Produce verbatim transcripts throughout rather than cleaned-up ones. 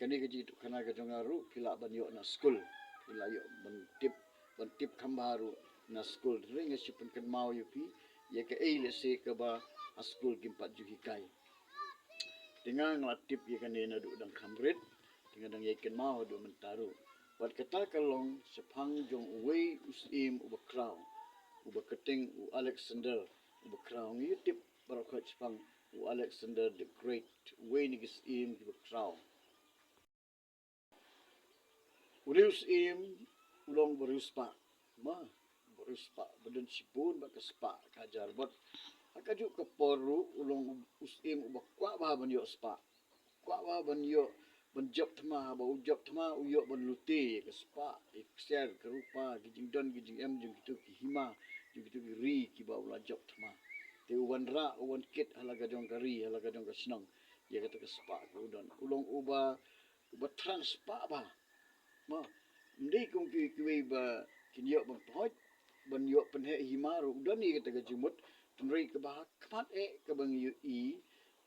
kane ka jingïathuhkhana ka jong nga ruh phi lah ban ïoh na skul. Phi lah ïoh ban tip, ban tip kham bha ruh na skul. Hynrei nga shu pynkynmaw ïa phi ïa kaei lehse kaba ha skul kim pat ju hikai. Te nga nga la tip ïa kane naduh dang kham rit. Te nga dang ïai kynmaw haduh mynta ruh. Bad kata ka long shaphang jong uwei u syiem uba khraw, uba kyrteng u Alexander uba khraw. Ngi ïoh tip baroh khoit shaphang u Alexander the Great, uwei na ki syiem kiba khraw. Une u syiem u long uba riewspah. Ma, uba riewspah, ba don shibun bad ka spah ka hajar. Bad ha kajuh ka por ruh u long u syiem uba kwah bha ban ïoh spah. Kwah bha ban ïoh, ban jop thma, haba u jop thma u ïoh ban lute ïa ka spah, ïa ka ksiar, ka rupa, ki jingdon ki jingem jong kito ki hima, jong kito ki ri kiba u la jop thma. Te u wanrah, u wan kit ha la ka jong ka ri, ha la ka jong ka shnong ïa kata ka spah kaba u don. U long uba, uba thrang spah bha. Ma, ym dei kum ki, kiwei ba kin ïoh ban pynheh, ban ïoh pynheh hima ruh u don ïa kata ka jingmut. Hynrei kaba ha khmat eh kaba ngi ïohi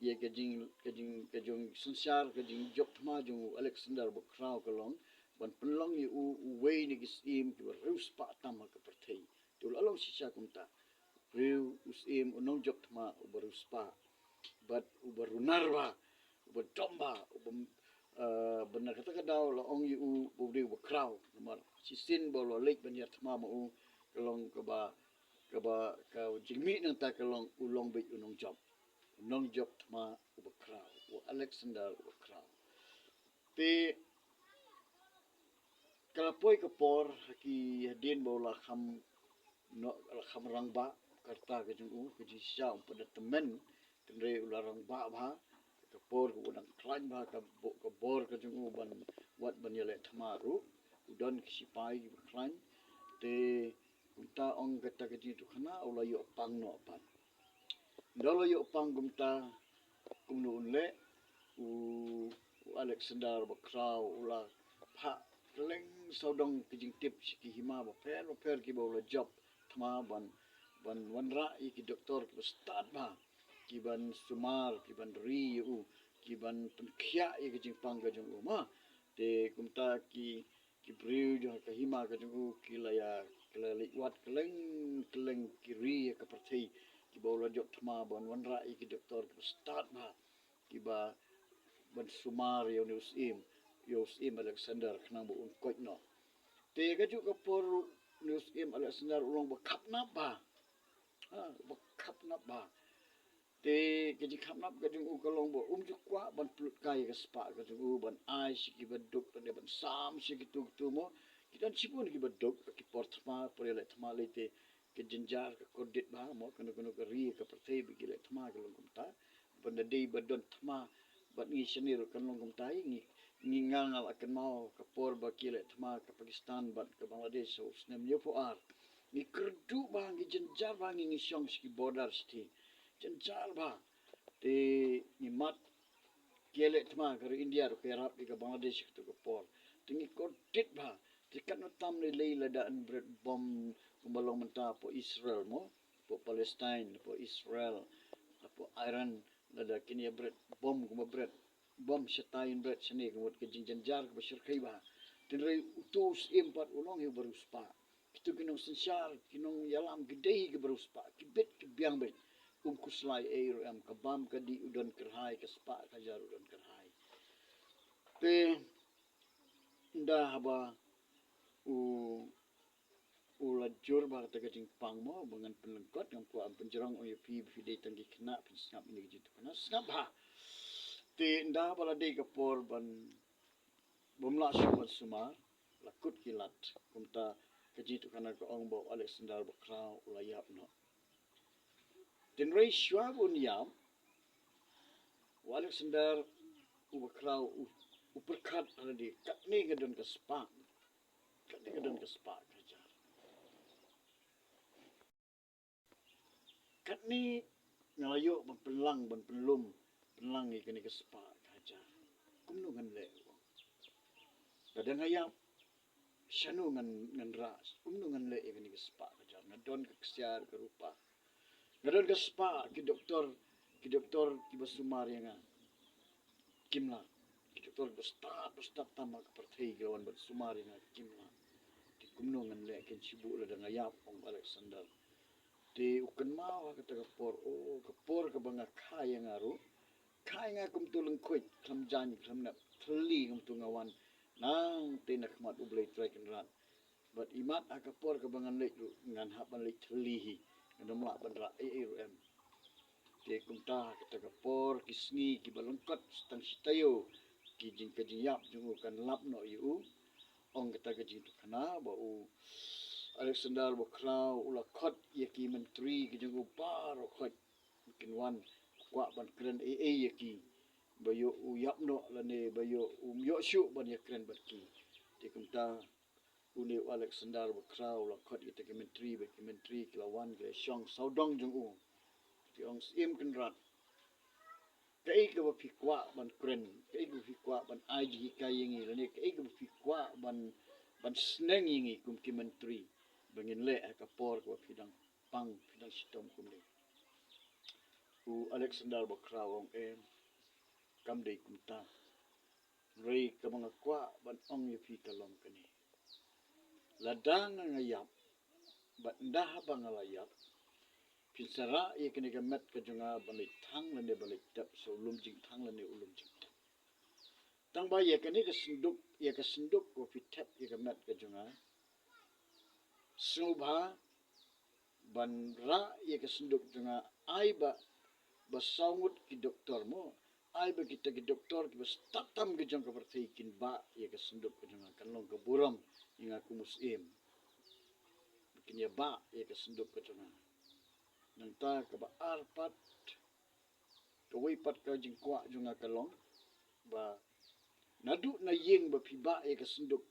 ïa ka jing, ka jing, ka jong synshar, ka jingjop thma jong u Alexander ba khraw ka long ban pynlong ïa u uwei na ki syiem kiba riewspah tam ha ka pyrthei. Te u la long shisha kumta. Briew, u syiem, u nongjop thma uba riewspah bad uba runar bha, uba dom bha, uba, eh, bad na kata ka daw la ong ïa u ba u dei uba khraw. Namar shisien ba u la leit ban hiar thma ma u, ka long kaba, kaba, ka jingmih nangta ka long u long beit u nongjop. U nongjop thma uba khraw, u Alexander uba khraw. Te ka la poi ka por ha ki hadien ba u la kham, no, la kham rangbah, ka rta ka jong u, ka jingshisha um pat da tymmen, hynrei u la rangbah bha, ka por ka u dang khlaiñ bha, ka bo-, ka bor ka jong u ban, wat ban ïaleh thma ruh, u don ki sipai kiba khlaiñ, te kumta ong kata ka jingïathuhkhana, u la ïoh pang noh pat. Ynda u la ïoh pang kumta, kumno un leh, u, u Alexander ba khraw, u la phah kylleng sawdong ki jingtip sha ki hima bapher bapher kiba u la jop thma ban, ban wanrah ïa ki doktor kiba stad bha, ki ban sumar, ki ban ri ïa u, ki ban pynkhiah ïa ka jingpang ka jong u ma. Te kumta ki, ki briew jong ka hima ka jong u ki la ïa, ki la leit wad kylleng kylleng ki ri ha ka pyrthei kiba u la jop thma ban wanrah ïa ki doktor kiba stad bha, kiba ban sumar ïa une u syiem, ïa u syiem Alexander khnang ba un koit noh. Te kajuh ka por ruh une u syiem Alexander u long ba khapnap bha. Ha, ba khapnap bha. Te ka jingkhapnap ka jong u ka long ba um ju kwah ban pynlut kai ka spah ka jong u, ban ai sha kiba duk, ban, ban sam sha kito kito mo. Ki don shibun kiba duk ha ki por thma, por ïaleh thma lei te ka jynjar ka kordit bha mo, kano kano ka ri ka pyrthei ba ki leh thma ka long kumta. Ban da dei ba don thma bad ngi shane ruh kan long kumta, ngi, ngi, nga nga la kynmaw ka por ba ki leh thma ka Pakistan bad ka Bangladesh ha u snem hynñiewphew ar. Ngi kyrduh bha, ngi jynjar bha, ngi, ngi shong sha ki border shatei. Jynjar bha. Te ngi mad ki leh thma, ka ri India ruh ka ïarap ïa ka Bangladesh ha kato ka por. Te ngi kordit bha. Te katno tam lei lei lada yn bret bom kumba long mynta hapoh Israel mo, hapoh Palestine, hapoh Israel, hapoh Iran, lada kin ïa bret bom kumba bret bom shatai, yn bret shane, ka mut ka jingjynjar kaba shyrkhei bha. Hynrei uto u syiem pat u long hi uba riewspah. Kito ki nongsynshar, ki nongïalam ki dei hi kiba riewspah, ki bit ki biang beit. Um khuslai ei ruh em, ka bam ka dih u don kyrhai, ka spah ka hajar u don kyrhai. Te ynda haba u, u la jur bha kata ka jingpang mo, ba ngan pynlyngkot, ngam kwah ban pynjrong ïa phi ba phi dei tang ki khynnah phin sngap ïa kane ka jingïathuhkhana, sngap bha. Te ynda ba la dei ka por ban, bym lah shuh ban sumar, la kut ki lad. Kumta ka jingïathuhkhana ka ong ba u Alexander ba khraw u la ïap noh. Hynrei shuwa ba un ïap, u Alexander uba khraw u, u pyrkhat ha lade, katne nga don ka spah. Katne nga don ka spah ka hajar. Katne nga la ïoh ban pynlang, ban pynlum, pynlang ïa kane ka spah ka hajar. Kumno ngan leh, u ong. Lada nga ïap, shano ngan, ngan rah, kumno ngan leh ïa kane ka spah ka hajar. Nga don ka ksiar ka rupa. Nga don ka spah, ki doktor, ki doktor kiba sumar ïa nga. Kim lah, ki Tor ba stad ba stad tam ha ka pyrthei ki la wan ban sumar ïa nga kim lah. Te kumno ngan leh kin shu buh lada nga ïap, ong Alexander. Te u kynmaw ha kata ka por, o ka por kaba nga kha ïa nga ruh, kha ïa nga kumto lyngkhuid, khlem jaiñ khlem nep, thylli kumto nga wan nangta na khmat U Blei Trai Kynrad. Bad imat ha ka por kaba ngan leit ruh ngan hap ban leit thylli hi, ngan ym lah ban rah ei ei ruh em. Te kumta ha kata ka por ki sngi kiba lyngkot tang shi taïew, ki jing ka jingïap jong u kan lap noh ïa u. Ong kata ka jingïathuhkhana ba u Alexander Bakhraw u la khot ïa ki myntri ki jong u baroh khoit, kin wan kwah ban kren ei ei ïa ki, ba ïoh u ïap noh lane ba ïoh um ïoh shuh ban ïakren bad ki. Te kumta une u Alexander Bakhraw u la khot ïa kita ki myntri, bad ki myntri ki la wan ki la shong sawdong jong u. Ki ong, Syiem Kynrad, kaei kaba phi kwah ban kren, kaei kaba phi kwah ban ai jinghikai ïa ngi, lane kaei kaba phi kwah ban, ban sneng ïa ngi kum ki myntri ba ngin leh ha ka por kaba phi dang pang, phi dang shitom kumne? U Alexander Bakhraw u ong, Em, kam dei kumta. Hynrei kaba nga kwah ban ong ïa phi ka long kane. Lada nga ïap, bad ynda haba nga la ïap, phin sa rah ïa kane ka met ka jong nga ban leit thang lane ban leit tep sha u lum jingthang lane u lum jingtep. Tang ba ïa kane ka synduk, ïa ka synduk kaba phi tep ïa ka met ka jong nga, sngewbha ban rah ïa ka synduk jong nga, ai ba, ba saw ngut ki doktor mo, ai ba kita ki doktor kiba stad tam ki jong ka pyrthei kin bah ïa ka synduk ka jong nga, kan long ka burom ïa nga kum u syiem. Ba kin ïa bah ïa ka synduk ka jong nga. Nangta kaba ar pat, kawei pat ka jingkwah jong nga ka long ba naduh na ïing ba phi bah ïa ka synduk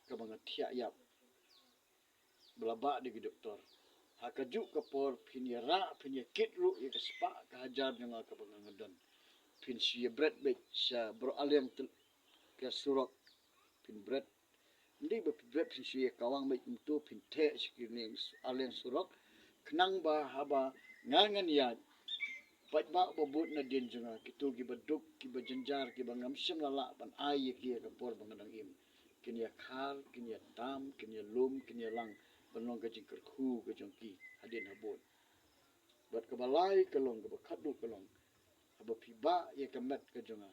kaba nga thiah ïap ba la bah da ki doktor, ha kajuh ka por phin ïa rah, phin ïa kit ruh ïa ka spah ka hajar jong nga kaba nga nga don. Phin shu ïa bret beit sha baroh aliang ka surok, phin bret. Ym dei ba phi bret, phin shu ïa kawang beit kumto, phin theh sha ki liang, aliang surok, khnang ba haba nga ngan ïaid, paidbah ba bud nadien jong nga, kito kiba duk, kiba jynjar, kiba ngam shym la lah ban ai ïa ki ha ka por ba nga dang im, kin ïa khar, kin ïa tam, kin ïa lum, kin ïa lang ban long ka jingkyrkhu ka jong ki hadien habud. Bad kaba lai ka long, kaba khatduh ka long, haba phi bah ïa ka met ka jong nga,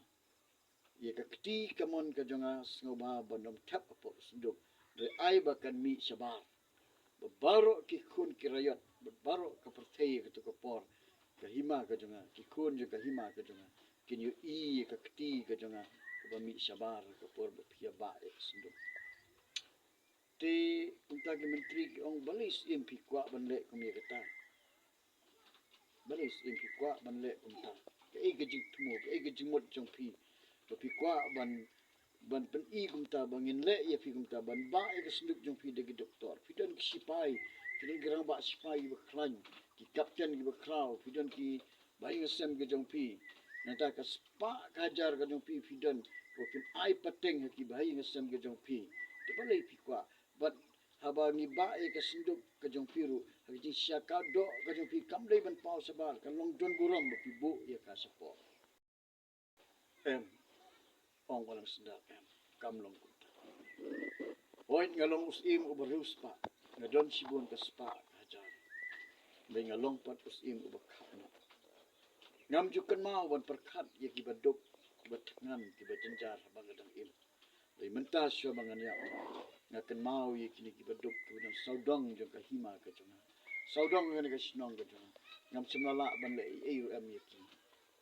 ïa ka kti kamon ka jong nga sngewbha ban ym thep hapoh ka synduk, hynrei ai ba kan mih shabar, ba baroh ki khun ki raiot, ba baroh ka pyrthei ha kato ka por, ka hima ka jong nga, ki khun jong ka hima ka jong nga, kin ïohi ïa ka kti ka jong nga kaba mih shabar ha ka por ba phi ïa bah ïa ka synduk. Te kumta ki myntri ki ong, balei Syiem phi kwah ban leh kum ïa kata? Balei Syiem phi kwah ban leh kumta? Kaei ka jingthmu, kaei ka jingmut jong phi ba phi kwah ban, ban pyni kumta, ba ngin leh ïa phi kumta, ban bah ïa ka synduk jong phi da ki doktor? Phi don ki sipai, phi don ki rangbah sipai kiba khlaiñ, ki kapten kiba khraw, phi don ki bahaïing hasem ki jong phi. Nangta ka spah ka hajar ka jong phi, phi don, ko phin ai pateng ha ki bahaïing hasem ki jong phi. Te balei phi kwah? Bad haba ngi bah ïa ka synduk ka jong phi ruh, ha ka jingshisha ka doh ka jong phi kam dei ban paw shabar, ka long don burom ba phi buh ïa ka shapoh. Em, ong u Alexander, em, kam long kumta. Hooid, nga long u syiem uba riewspah, nga don shibun ka spah ka hajar. Hynrei nga long pat u syiem uba khapnop. Ngam ju kynmaw ban pyrkhat ïa kiba duk, kiba thngan, kiba jynjar haba nga dang im. Hynrei mynta shuwa ba ngan ïap, nga kynmaw ïa kine kiba duk, kiba don sawdong jong ka hima ka jong nga, sawdong jong kane ka shnong ka jong nga. Ngam shym la lah ban leh ei ei ruh em ïa ki.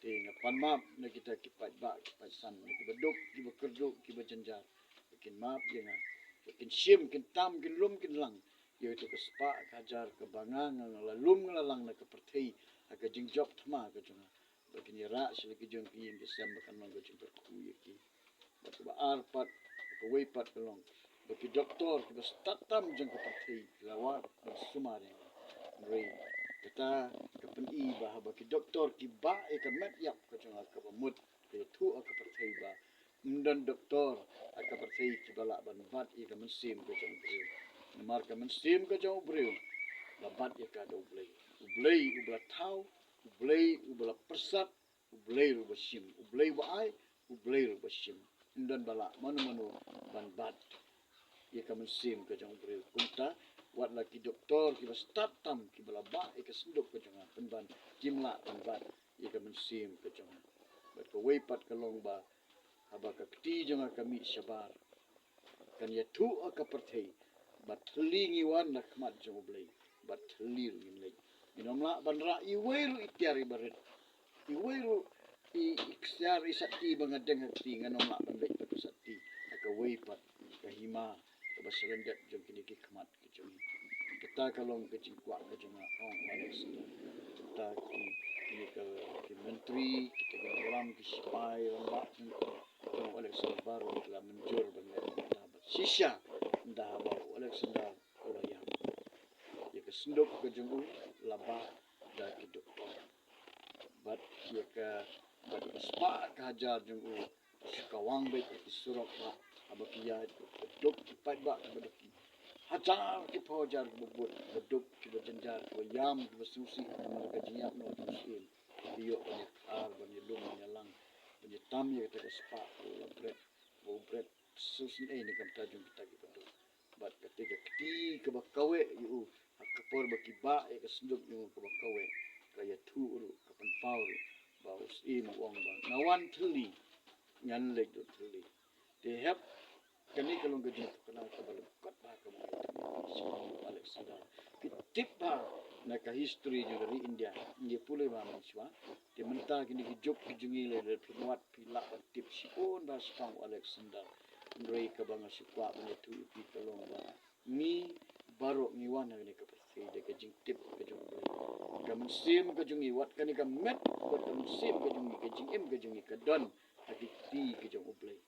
Te nga pan map na kita ki paidbah ki paidsan, na kiba duk, kiba kyrduh, kiba jynjar, ba kin map ïa nga, ba kin shim, kin tam, kin lum, kin lang ïa kata ka spah ka hajar kaba nga, nga, nga la lum, nga la lang na ka pyrthei ha ka jingjop thma ka jong nga, ba kin ïarah sha la ki jong ki ïing ki sem, ba kan long ka jingkyrkhu ïa ki. Bad kaba ar pat, kawei pat ka long ba ki doktor kiba stad tam jong ka pyrthei ki la wad ban sumar ïa nga. Hynrei kata ka pyni ba haba ki doktor ki bah ïa ka met ïap ka jong nga, kaba mut ka ïathuh ha ka pyrthei ba ym don doktor ha ka pyrthei kiba lah ban bat ïa ka mynsiem ka jong u briew. Namar ka mynsiem ka jong u briew la bat ïa ka da U Blei. U Blei uba la thaw, U Blei uba la pyrsad, U Blei ruh uba shim, U Blei uba ai, U Blei ruh ba shim. Ym don ba lah mano mano ban bat ïa ka mynsiem ka jong u briew. Kumta, wat la ki doktor kiba stad tam kiba la bah ïa ka synduk ka jong nga, pynban kim lah ban bat ïa ka mynsiem ka jong nga. Bad kawei pat ka long ba haba ka kti jong nga ka mih shabar, kan ïathuh ha ka pyrthei ba thylli ngi wan na khmat jong u Blei, ba thylli ruh ngin leit. Ngin ym lah ban rah iwei ruh i tiar iba rit, iwei ruh i, i ksiar i sati ba nga deng ha kti, ngan ym lah ban leit bad u sati ha kawei pat ka hima kaba syrngiat jong kine ki khmat ki jong ngi. Kata ka long ka jingkwah ka jong nga, ong u Alexander. Kata ki, kine ka, ki myntri, kita ki nongïalam, ki sipai rangbah jong u Alexander baroh ki la mynjur ban leh kumta. Bad shisha, ynda haba u Alexander u la ïap, ïa ka synduk ka jong u la bah da ki doktor. Bad ïa ka, bad ïa ka spah ka hajar jong u, ka shu kawang beit ha ki surok bah, haba ki ïaid, ki duk ki paidbah, kiba duk ki hajar ki phew hajar kiba bud, kiba duk, kiba jynjar, kiba ïam, kiba sngewsih namar ka jingïap noh jong u syiem. Ki ïoh ban ïakhlad, ban ïalum, ban ïalang, ban ïatam ïa kata ka spah, u la bret, u bret sngewsih ei na ka bynta jong kita kiba duk. Bad kata ka kti kaba kaweh ïa u, ha ka por ba ki bah ïa ka synduk jong u kaba kaweh, ka ïathuh ruh, ka pynpaw ruh ba u syiem u ong ba nga wan thylli, ngan leit ruh thylli. Te hep kane ka long ka jingthukna kaba lyngkot bha kaba ngi tip ïa u Alexander. Phi tip bha na ka history jong ka ri India, ngi pule bha mynshuwa. Te mynta kine ki juk ki jong ngi lei lei phi wad phi lah ban tip shibun bha shaphang u Alexander. Hynrei kaba nga shu kwah ban ïathuh ïa phi ka long ba ngi baroh ngi wan ha kane ka pyrthei da ka jingtip ka jong u Blei. Ka mynsiem ka jong ngi, wat kane ka met, wat ka mynsiem ka jong ngi, ka jingim ka jong ngi ka don ha ki kti ka jong u Blei.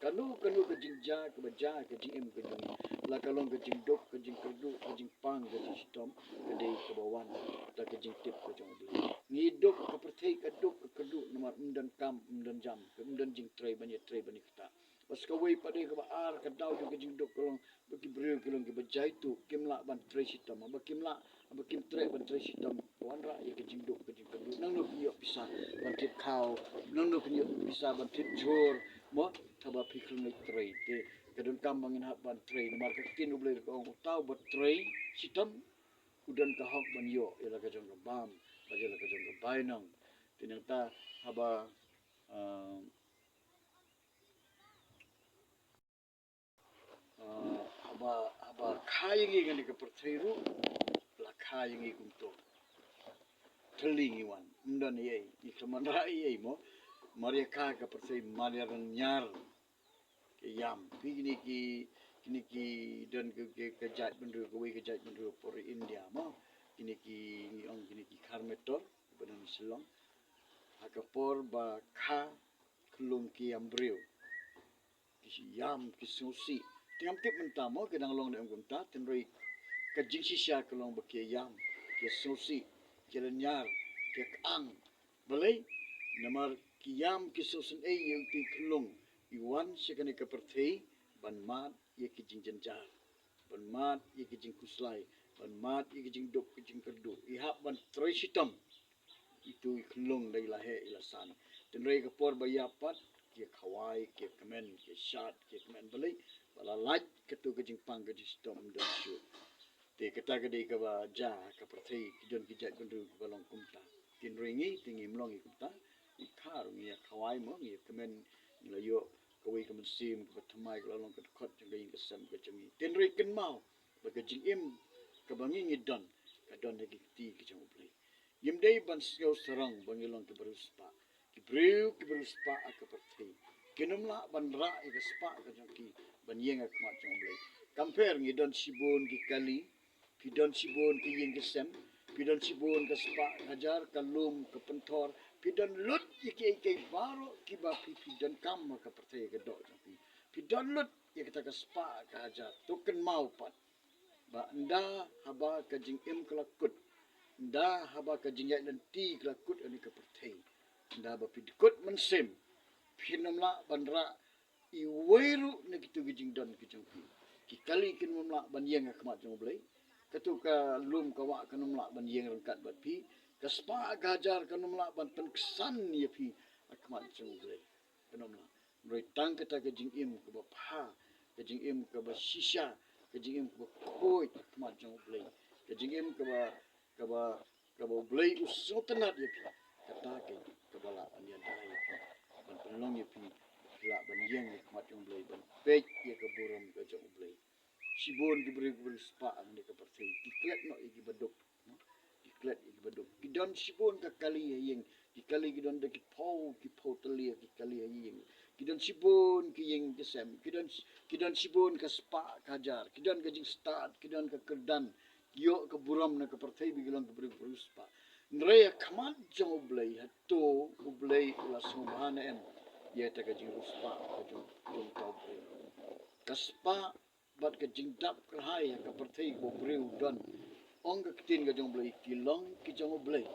Kano kano ka jingjia kaba jia ha ka jingim ka jong ngi, la ka long ka jingduk, ka jingkyrduh, ka jingpang, ka jingshitom, ka dei kaba wan da ka jingtip ka jong u Blei. Ngi duk, ka pyrthei ka duk, ka kyrduh namar ym don kam, ym don jam, ym don jingtrei ban ïatrei ban ïaktah. Bad sa kawei pat de kaba ar ka daw jong ka jingduk ka long ba ki briew ki long kiba jaituh, kim lah ban trei shitom. Haba kim lah, haba kim treh ban trei shitom, ka wanrah ïa ka jingduk ka jingkyrduh. Nangno kin ïoh pisa ban thied khaw, nangno kin ïoh pisa ban thied jhur, mo, haba phi khlem leit trei. Te ka donkam ba ngin hap ban trei namar ka ktien u Blei ka ong uta uba trei shitom u don ka hok ban ïoh ïa la ka jong ka bam bad ïa la ka jong ka bainong. Te nangta haba, ah, Ah, haba, haba kha ïa ngi kane ka pyrthei ruh, la kha ïa ngi kumto. Thylli ngi wan, ym don ei ei, ngi khlem wanrah ei ei mo. Mar ïa kha ka pyrthei, mar ïa rynñiar ka ïam. Phi kine ki, kine ki don ka, ka, ka jaitbynriew, kawei ka jaitbynriew por India mo. Kine ki, ngi ong kine ki Khar Metor, ba don Shillong. Ha ka por ba kha khlung ki ïam briew, ki shu ïam, ki sngewsih. Te ngam tip mynta mo ki dang long ne em kumta, hynrei ka jingshisha ka long ba ki ïam, ki sngewsih, ki rynñiar, ki kyang. Balei? Namar ki ïam, ki sngewsih ei ïa uto u khlung, i wan sha kane ka pyrthei ban mad ïa ki jingjynjar, ban mad ïa ki jingkhuslai, ban mad ïa ki jingduk ki jingkyrduh, i hap ban trei shitom. Itu i khlung da i la heh i la san. Hynrei ka por ba ïap pat, ki khawai, ki kmen, ki shad, ki kmen. Balei? Ba la lait katu ka jingpang ka jingshitom ym don shuh. Te kata ka dei kaba jia ha ka pyrthei, ki don ki jaitbynriew kiba long kumta. Hynrei ngi te ngim long ïa kumta. Ngi kha ruh, ngi ïa khawai mo, ngi ïa kmen, ngi la ïoh kawei ka mynsiem kaba thymmai ka la long ka dkhot jong ka ïing ka sem ka jong ngi. Hynrei kynmaw ba ka jingim kaba ngi ngi don, ka don ha ki kti ki jong U Blei. Ngim dei ban sngew sarong ba ngi long ki briew spah. Ki briew, ki briew spah ha ka pyrthei kin ym lah ban rah ïa ka spah ka jong ki ban ïeng ha khmat jong U Blei. Kam pher, ngi don shibun ki kali, phi don shibun ki ïing ki sem, phi don shibun ka spah ka hajar, ka lum ka pynthor, phi don lut ïa kiei kiei baroh kiba phi, phi donkam ha ka pyrthei ka doh jong phi. Phi don lut ïa kata ka spah ka hajar. To kynmaw pat ba ynda haba ka jingim ka la kut, ynda haba ka jingïaid lynti ka la kut ha kane ka pyrthei, ynda ba phi dkut mynsiem, phin ym lah ban rah iwei ruh na kitu ki jingdon ki jong phi. Ki kali kin ym lah ban ïeng ha khmat jong U Blei. Katu ka lum ka wah kan ym lah ban ïeng ryngkat bad phi. Ka spah ka hajar kan ym lah ban pynksan ïa phi ha khmat jong U Blei. Kynmaw, hynrei tang kata ka jingim kaba bha, ka jingim kaba shisha, ka jingim kaba khuid ha khmat jong U Blei, ka jingim kaba, kaba, kaba U Blei u sngewtynnad ïa phi. Kata ka kaba lah ban ïada ïa phi, ban pynlong ïa phi, phi lah ban ïeng ha khmat jong U Blei, ban peit ïa ka burom ka jong U Blei. Shibun ki briew kiba riewspah hangne ha ka pyrthei, ki klet noh ïa kiba duk. Ki klet ïa kiba duk. Ki don shibun ka kali ha ïing. Ki kali ki don da ki phew, ki phew tylli ki kali ha ïing. Ki don shibun ki ïing ki sem. Ki don, ki don shibun ka spah ka hajar. Ki don ka jingstad, ki don ka kyrdan. Ki ïoh ka burom na ka pyrthei ba ki long ki briew kiba riewspah. Hynrei ha khmat jong U Blei, hato U Blei u la sngewbha ne em ïa kata ka jingriewspah ka jong, jong uta u briew? Ka spah bad ka jingdap kyrhai ha ka pyrthei kaba u briew u don, ong ka ktien ka jong U Blei, ki long ki jong U Blei.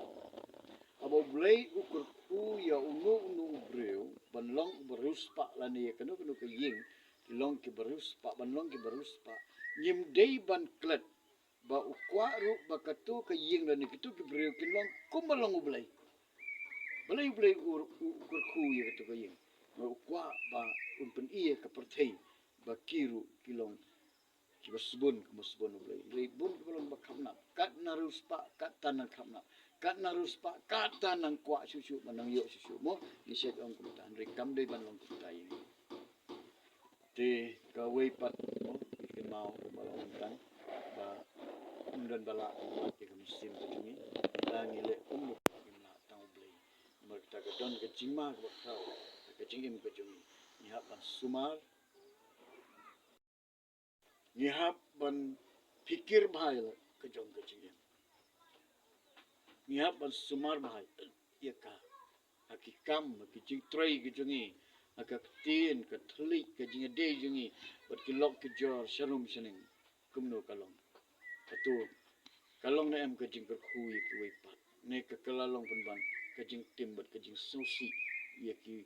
Haba U Blei u kyrkhu ïa uno uno u briew ban long uba riewspah lane ïa kano kano ka ïing, ki long kiba riewspah, ban long kiba riewspah, ngim dei ban klet ba u kwah ruh ba kato ka ïing lane kito ki briew kin long kumba long U Blei. Balei U Blei u, u, u kyrkhu ïa kato ka ïing? Ba u kwah ba un pyni ïa ka pyrthei ba ki ruh ki long kiba sbun, kiba sbun U Blei. Hynrei bun kiba long ba khapnap. Katba nang riewspah, katba nang khapnap. Katba nang riewspah, katba nang kwah shuh shuh, ba nang ïoh shuh shuh. Mo, ngi shait ong kumta, hynrei kam dei ban long kumta ïa ngi. Te kawei pat, mo, ngi kynmaw ba la ong tang ba ym don ba lah ban wad ïa ka mynsiem ka jong ngi. Lada ngi leh kumno ngim lah tang U Blei. Namar kata ka don ka jingma kaba khraw ha ka jingim ka jong ngi. Ngi hap ban sumar. Ngi hap ban phikir bha ïa la ka jong ka jingim. Ngi hap ban sumar bha ïa ka, ha ki kam, ha ki jingtrei ki jong ngi, ha ka ktien, ka thylliej, ka jingïadei jong ngi bad ki lok ki jor sharum shaneng. Kumno ka long? Hato ka long ne em ka jingkyrkhu ïa kiwei pat, ne ka, ka la long pynban ka jingtim bad ka jingsngewsih ïa ki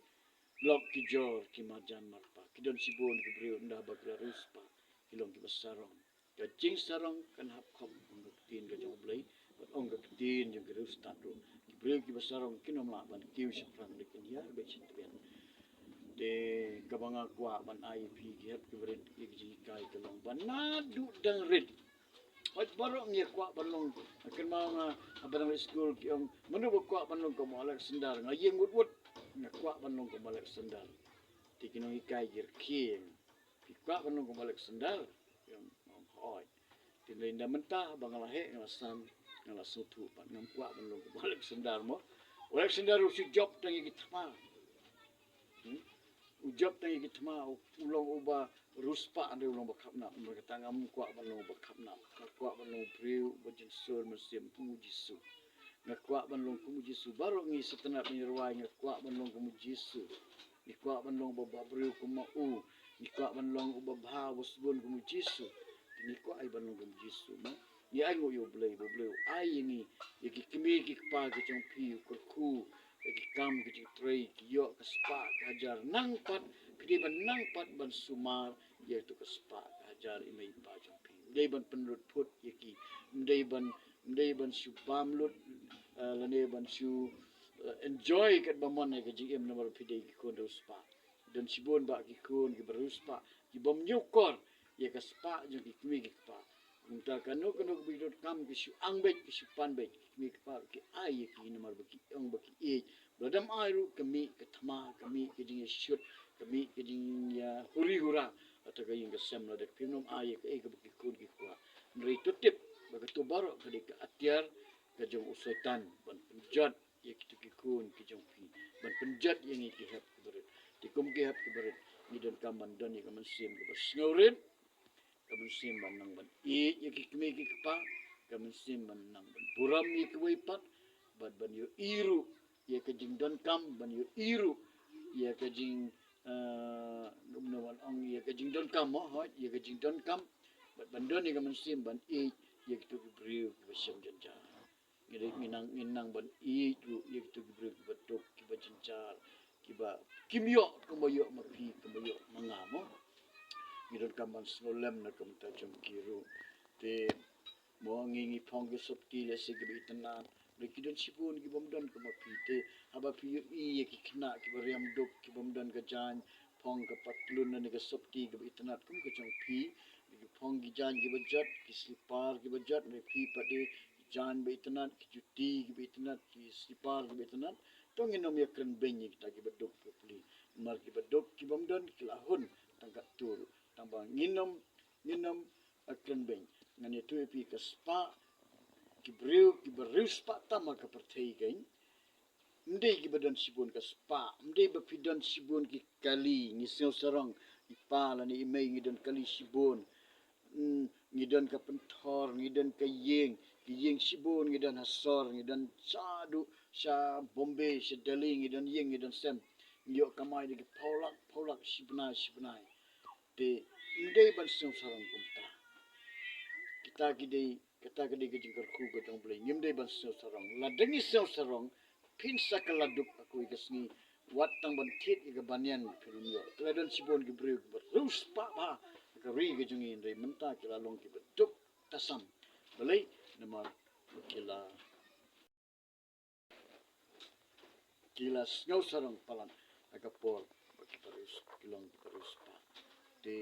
lok ki jor, ki marjan marpa? Ki don shibun ki briew ynda ba ki la riewspah ki long kiba sarong. Ka jingsarong kan hap khop, ong ka ktien ka jong U Blei, bad ong ka ktien jong ki riewstad ruh. Ki briew kiba sarong kin ym lah ban kiew shaphrang, hynrei kin hiar beit sha tbian. Te kaba nga kwah ban ai ïa phi ki hep ki barit, ïa ki jinghikai ka long ba naduh dang rit, hooid, baroh ngi kwah ban long. Kynmaw nga, haba dang leit skul ki ong, mano ba kwah ban long kum u Alexander? Nga ïeng wut wut, nga kwah ban long kum u Alexander. Te ki nonghikai ki rkhie, phi kwah ban long kum u Alexander? Ki ong, hooid. Te ynda mynta ba nga la heh, nga la san, nga la sngewthuh pat, ngam kwah ban long kum u Alexander mo. U Alexander u shu jop tang ïa ki thma. Hmm? U jop tang ïa ki thma, u, u long uba riewspah, hynrei u long ba khapnap. Namar kata ngam kwah ban long uba khapnap. Nga kwah ban long u briew uba jynsur mynsiem kum u Jisu. Nga kwah ban long kum u Jisu. Baroh ngi sngewtynnad ban ïa rwai, nga kwah ban long kum u Jisu. Ngi kwah ban long uba bhabriew kum u. Ngi kwah ban long uba bha, uba sbun kum u Jisu. Te ngi kwah ai ban long kum u Jisu mo. Ngi ainguh ïa U Blei, ba U Blei u ai ïa ngi, ïa ki kmie ki kpa ki jong phi, u kyrkhu ïa ki kam ki jingtrei, ki ïoh ka spah ka hajar. Nang pat phi dei ban, nang pat ban sumar ïa kato ka spah ka hajar, i mei i pa jong phi. Ym dei ban pynrutphut ïa ki, ym dei ban, ym dei ban shu bam lut, eh, lane ban shu, eh, enjoy katba mon ïa ka jingim namar phi dei ki khun riewspah. Don shibun bah ki khun kiba riewspah ki bym ñiewkor ïa ka spah jong ki kmie ki kpa. Kumta kano kano kaba ki donkam ki shu ang beit, ki shu pan beit, ki kmie ki kpa ki ai ïa ki namar ba ki ong ba ki ïeit. Lada ym ai ruh ka mih ka thma, ka mih ka jingïashut, ka mih ka jingïahuri hura ha kata ka ïing ka sem, lada phim nym ai ïa kaei kaba ki khun ki kwah. Hynrei to tip ba kato baroh ka dei ka atiar ka jong u Soitan ban pynjot ïa kito ki khun ki jong phi, ban pynjot ïa ngi ki hep ki barit. Te kum ki hep ki barit ngi donkam ban don ïa ka mynsiem kaba sngewrit, ka mynsiem ban nang ban ïeit ïa ki kmie ki kpa, ka mynsiem ban nang ban burom ïa kiwei pat, bad ban ïohi ruh ïa ka jingdonkam, ban ïohi ruh ïa ka jing, eh, kumno ban ong, ïa ka jingdonkam mo, hooid, ïa ka jingdonkam, bad ban don ïa ka mynsiem ban ïeit ïa kito ki briew kiba shem jynjar. Ngi dei, ngin nang, ngin nang ban ïeit ruh ïa kito ki briew kiba duk, kiba jynjar, kiba kim ïoh kumba ïoh ma phi, kumba ïoh ma nga mo. Ngi donkam ban sngewlem na ka bynta jong ki ruh. Te mo ngi, ngi phong ki sopti lehse kiba itynnad, Hynrei ki don shibun ki bym don kum ma phi te, haba phi ïohi ïa ki khynnah kiba riam duk, ki bym don ka jaiñ phong, ka patlun ne ka sopti kaba itynnad kum ka jong phi, ki phong ki jaiñ kiba jot, ki slipar kiba jot, hynrei phi pat de ki jaiñ ba itynnad, ki juti kiba itynnad, ki slipar kiba itynnad. To ngin ym ïa kren beiñ ïa kita kiba duk kiba pli. Namar kiba duk ki bym don ki la hun tang katto ruh. Tang ba ngin ym, ngin ym, eh, kren beiñ. Ngan ïathuh ïa phi ka spah, ki briew kiba riewspah tam ha ka pyrthei keiñ. Ym dei kiba don shibun ka spah, ym dei ba phi don shibun ki kali. Ngi sngew sarong, i pa lane i mei ngi don kali shibun. Mm, ngi don ka pynthor, ngi don ka ïing, ki ïing shibun ngi don ha sor, ngi don shaduh sha Bombay, sha Delhi, ngi don ïing, ngi don sem. Ngi ïoh kamai da ki phew lak, phew lak shi bnai, shi bnai. Te ym dei ban sngew sarong kumta. Kita ki dei, kata ka dei ka jingkyrkhu ka jong U Blei. Ngim dei ban sngew sarong. Lada ngi sngew sarong, phin sa kylla duk ha kawei ka sngi, wat tang ban thied ïa ka banyan phin ym ïoh. Ki la don shibun ki briew kiba riewspah bha ha ka ri ka jong ngi, hynrei mynta ki la long kiba duk tasam. Balei? Namar ki la, ki la sngew sarong palat ha ka por ba kiba riewspah, ki long kiba riewspah. Te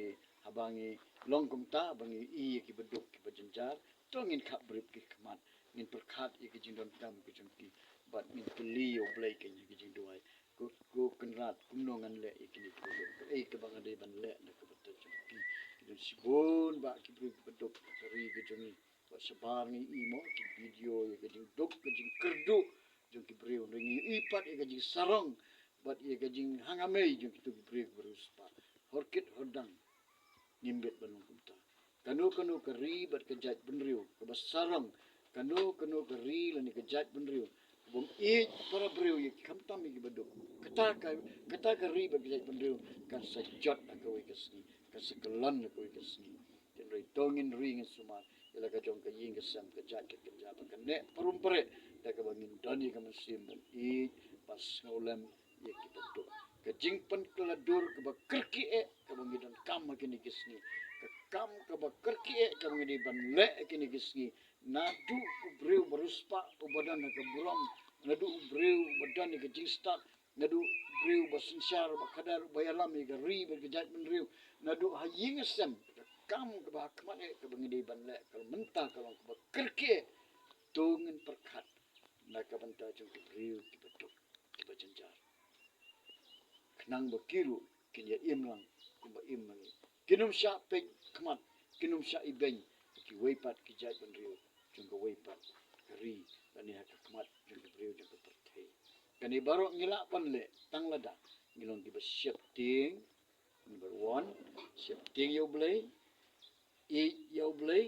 haba ngi long kumta, haba ngi ïohi ïa kiba duk kiba jynjar, to ngin khapbrip ki khmat, ngin pyrkhat ïa ka jingdonkam ka jong ki, bad ngin kylli ïa U Blei keiñ ha ka jingduwai. Ko, ko Kynrad, kumno ngan leh ïa kine kiba duk? Kaei kaba nga dei ban leh na ka bynta jong ki? Ki don shibun bah ki briew kiba duk ha ka ri ka jong ngi. Bad shabar ngi i mo ki video ïa ka jingduk, ka jingkyrduh jong ki briew, hynrei ngi i pat ïa ka jingsarong bad ïa ka jinghanghamei jong kito ki briew kiba riewspah. Hor kit hor dang ngim bit ban long kumta. Kano kano ka ri bad ka jaitbynriew kaba sarong, kano kano ka ri lane ka jaitbynriew ka bym ïeit para briew ïa ki, khamtam ïa kiba duk, kata ka, kata ka ri bad ka jaitbynriew kan sa jot ha kawei ka sngi, kan sa kyllon ha kawei ka sngi. Hynrei to ngin ri ngin sumar ïa la ka jong ka ïing ka sem, ka jait ka kynja, ba kan neh parum pareh da kaba ngin don ïa ka mynsiem ban ïeit, ban sngewlem ïa kiba duk. Ka jingpynkylla dur kaba kyrkieh kaba ngi donkam ha kine ki sngi, ka kam kaba kyrkieh kaba ngi dei ban leh ha kine ki sngi. Naduh u briew ba riewspah uba don ha ka burom, naduh u briew uba don ha ka jingstad, naduh u briew ba synshar, ba khadar, ba ïalam ïa ka ri bad ka jaitbynriew, naduh ha ïing ha sem, ka kam kaba ha khmat eh kaba ngi dei ban leh, ka mynta ka long kaba kyrkieh. To ngin pyrkhat na ka bynta jong ki briew kiba duk, kiba jynjar, khnang ba ki ruh kin ïa im lang kumba im ma ngi. Kin ym shah peit khmat, kin ym shah ibeiñ ha kiwei pat ki jaitbynriew jong kawei pat ka ri lane ha ka khmat jong ki briew jong ka pyrthei. Kane baroh ngi lah ban leh tang lada ngi long kiba sheptieng. Number one, sheptieng ïa U Blei, ïeit ïa U Blei,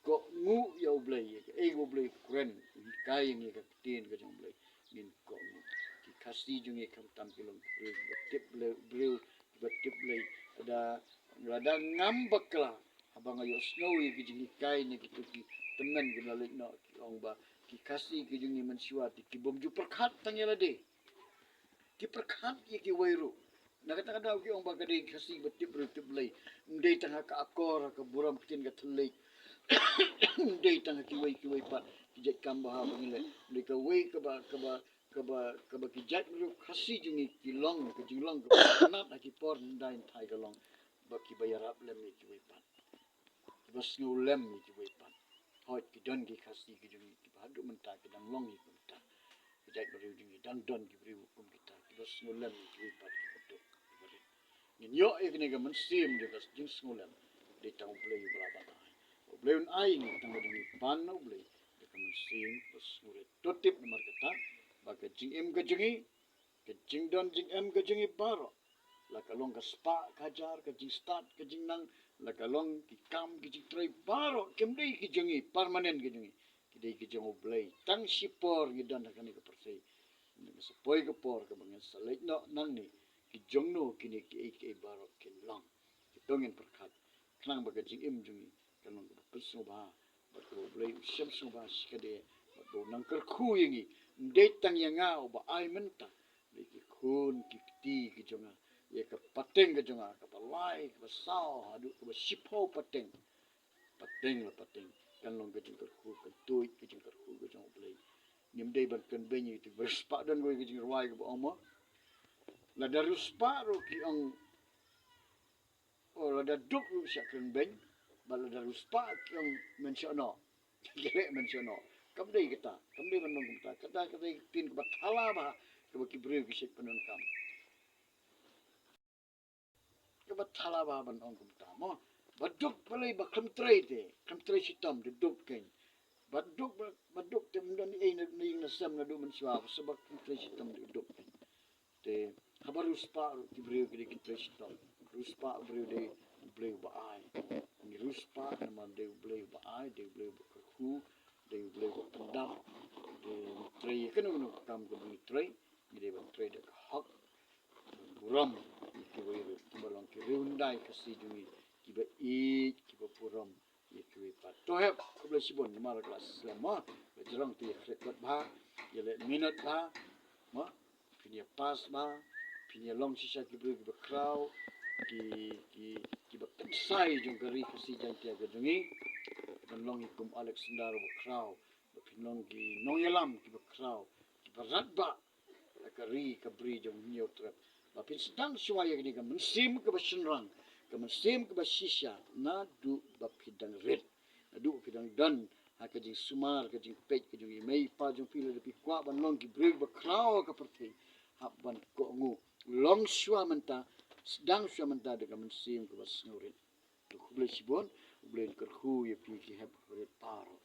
kohnguh ïa U Blei, ïa kaei ba U Blei u kren, u hikai ïa ngi, ka ktien ka jong U Blei, ngin kohnguh. Ki Khasi jong ngi khamtam ki long ki briew kiba tip Blei, briew kiba tip Blei. Lada, lada ngam bakla, haba nga ïohsngew ïa ki jinghikai na kito ki tymmen kiba la leit noh, ki ong ba ki Khasi ki jong ngi mynshuwa te ki bym ju pyrkhat tang ïa lade. Ki pyrkhat ïa kiwei ruh. Na kata ka daw ki ong ba ka dei Khasi ba tip briew tip Blei. Ym dei tang ha ka akor, ha ka burom ktien ka thylliej. Ym dei tang ha kiwei kiwei pat ki jait kam ba ha ba ngi leh. Ym dei kawei kaba, kaba, kaba, kaba ki jait briew Khasi jong ngi ki long ka jinglong kaba itynnad ha ki por hyndai hynthai ka long ba kiba ïarap lem ïa kiwei pat, kiba sngewlem ïa kiwei pat. Hooid, ki don ki Khasi ki jong ngi kiba haduh mynta ki dang long ïa kumta. Ki jait briew jong ngi dang don ki briew kum kita kiba sngewlem ïa kiwei pat kiba duk, kiba rit. Ngin ïoh ïa kane ka mynsiem jong ka jingsngewlem, dei tang U Blei uba lah ban ai. U Blei un ai ïa ngi tang ba dang ngi pan na U Blei da ka mynsiem ba sngewrit. To tip namar kata ba ka jingim ka jong ngi, ka jingdon jingem ka jong ngi baroh, la ka long ka spah ka hajar, ka jingstad ka jingnang, la ka long ki kam ki jingtrei, baroh kim dei ki jong ngi permanent ki jong ngi, ki dei ki jong U Blei. Tang shipor ngi don ha kane ka pyrthei, ngi sa poi ka por kaba ngin sa leit noh nangne. Ki jong no kine kiei kiei baroh kin long? Ki to ngin pyrkhat khnang ba ka jingim jong ngi kan long kaba pynsngewbha bad kaba U Blei u shem sngewbha shikatdei bad ba u nang kyrkhu ïa ngi. Ym dei tang ïa nga uba ai mynta, dei ki khun ki kti ki jong nga, ïa ka pateng ka jong nga, kaba lai, kaba saw haduh kaba shiphew pateng. Pateng la pateng kan long ka jingkyrkhu, kan tuid ka jingkyrkhu ka jong U Blei. Ngim dei ban kren beiñ ïa kito kiba riewspah, don kawei ka jingrwai kaba ong mo, lada riewspah ruh ki ong, o lada duk ruh shah kren beiñ, bad lada riewspah ki ong men shah noh, ki leh men shah noh. Kam dei kata, kam dei ban long kumta. Kata ka dei ka ktien kaba thala bha kaba ki briew ki shait pyndonkam. Kaba thala bha ban ong kumta mo. Ba duk balei ba khlem trei te, khlem trei shitom te duk kein. Ba duk ba, ba duk te ym don ei na, na ïing na sem naduh mynshuwa, ba shu ba khlem trei shitom te duk kein. Te haba riewspah ruh ki briew ki dei ki trei shitom. Riewspah briew dei U Blei uba ai. Ngi riewspah namar dei U Blei uba ai, dei U Blei uba kyrkhu, dei U Blei uba pyndap. Te ngi trei ïa kano kano ka kam kaba ngi trei, ngi dei ban trei da ka hok, burom ïa kiwei ruh, kiba long ki riew hyndai Khasi jong ngi, kiba ïeit, kiba burom ïa kiwei pat. To hep, khublei shibun namar ka la slem mo, ka jrong te ïa khreh kot bha, ïa leh minot bha mo, phin ïa pass bha, phin ïa long shisha ki briew kiba khraw, ki, ki, kiba kynsai jong ka ri Khasi Jaiñtia ka jong ngi. Ban long hi kum Alexander uba khraw, ba phin long ki nongïalam kiba khraw, kiba radbah ha ka ri ka bri jong U Hynñiewtrep. Ba phin sdang shuwa ïa kane ka mynsiem kaba shynrang, ka mynsiem kaba shisha, naduh ba phi dang rit, naduh ba phi dang don ha ka jingsumar, ka jingpeit ka jong i mei i pa jong phi. Lada phi kwah ban long ki briew ba khraw ha ka pyrthei, hap ban kohnguh. Long shuwa mynta, sdang shuwa mynta da ka mynsiem kaba sngewrit. To khublei shibun, U Blei un kyrkhu ïa phi ki hep barit baroh.